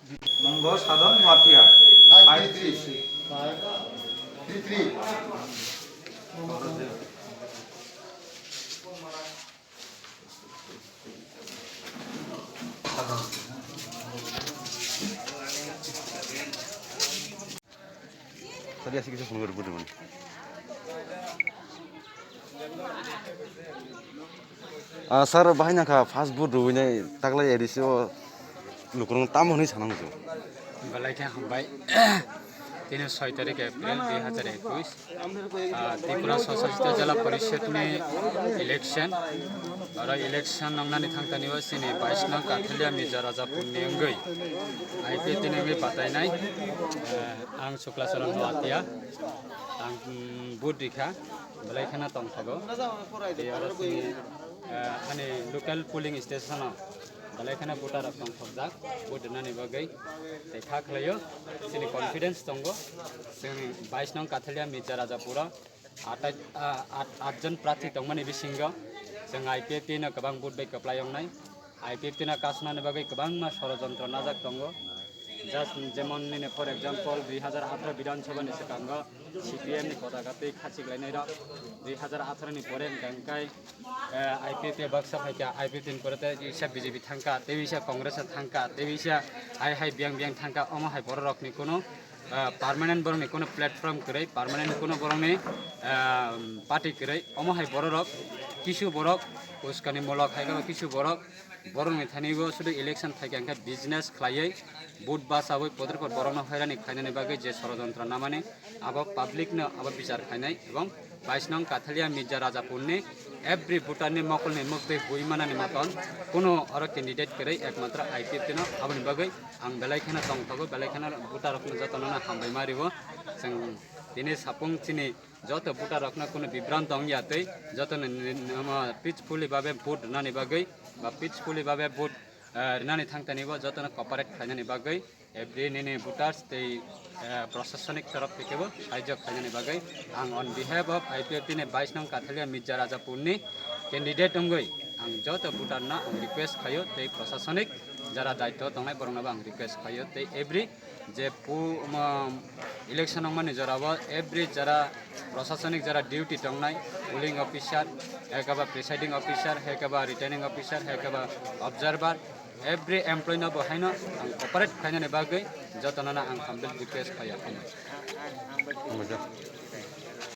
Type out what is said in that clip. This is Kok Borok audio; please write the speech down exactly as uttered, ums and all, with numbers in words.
Mungo Sadon Watia. Five three three. Tadi asik kita phone guru guru. Ah, sir, bahai nangkha fast food rwinai taklai A D C o lukurok tamo hwnwi sanang muchung. Belai khe hambai. Tini soi tarik April dui hazar ekwis. Ah, Tripura Swachhajita Jila Porishad ni election. Oro election nongnani thangtani o chini bais nong Kathulia Mirza Rajapur ni wngwi I P F T ni wngwi batainai. Eh, ang Sukla Charan Noatia. Ang, mm, vote rikha, belai kheno tongthogo. Tei oro chini, eh, ani local polling station o belai kheno voter rok tongthokjak, vote rinani bagwi. Tei kha khlaio, chini confidence tongo. Chwng bais nong Kathulia Mirza Rajapur o atai, ah, at, at jon prarthi tongmani bisingo chwng I P F T no kwbang vote bai kwplai wngnai. I P F T no kasnani bagwi kwbangma sorojontro najak tongo. Just jemon nini, for example, dui hazar atharo Bidhan Sabha ni swkango C P M ni potaka twi khachik lainai rok, dui hazar atharo ni pore hwnkha hwnkhe, eh, I P F T baksa phaikha, I P F T ni pore tei wisa B J P thangkha, tei wisa Congress thangkha, tei wisa hai hai biyang biyang thangkha, omo hai borok rokni kunu, eh, permanent borokni kunu platform kwrwi, permanent kunu borokni, eh, party kwrwi, omo hai borok rok kisu borok uskani mulok hai khe kisu borok Borokni thani o sudu election phaikha hwnkhe business khlaiwi, vote bachawi, poder por borokno hoirani khlainani bagwi je sorojontro namani, abo public no abo bichar khlainai, ebong bais nong Kathalia Mirza Rajapurni every voter ni mokolni muktwi hui manani moton kuno oro candidate kwrwi, ekmatro I P F T no. Aboni bagwi ang belai kheno tongthogo, belai kheno voter rokno jotono no hambai ma rio. Chwng tini sapung chini joto voter rokno kuno bibranto wngya tei jotono ni, ni, omo peacefully babe vote rwnani bagwi ba peacefully babe vote, eh, rwnani thangtani bo jotono cooperate khlainani bagwi every nini voters tei, eh, prosasonik torof thai kebo sahajyo khlainani bagwi ang on behalf of I P F T ni bais nong Kathalia Mirza Rajapurni candidate wngwi ang joto voter no ang request khlaio tei prosasonik jara daityo tongnai borokno bo ang request khlaio tei every je pu-, um, election wngmani jorao every jara prosasonik jara duty tongnai, polling officer, hai khe ba presiding officer, hai khe ba returning officer, hai khe ba observer, every employee no bo haino ang cooperate khlainani bagwi jotono no ang humble request khlaio. Hambai.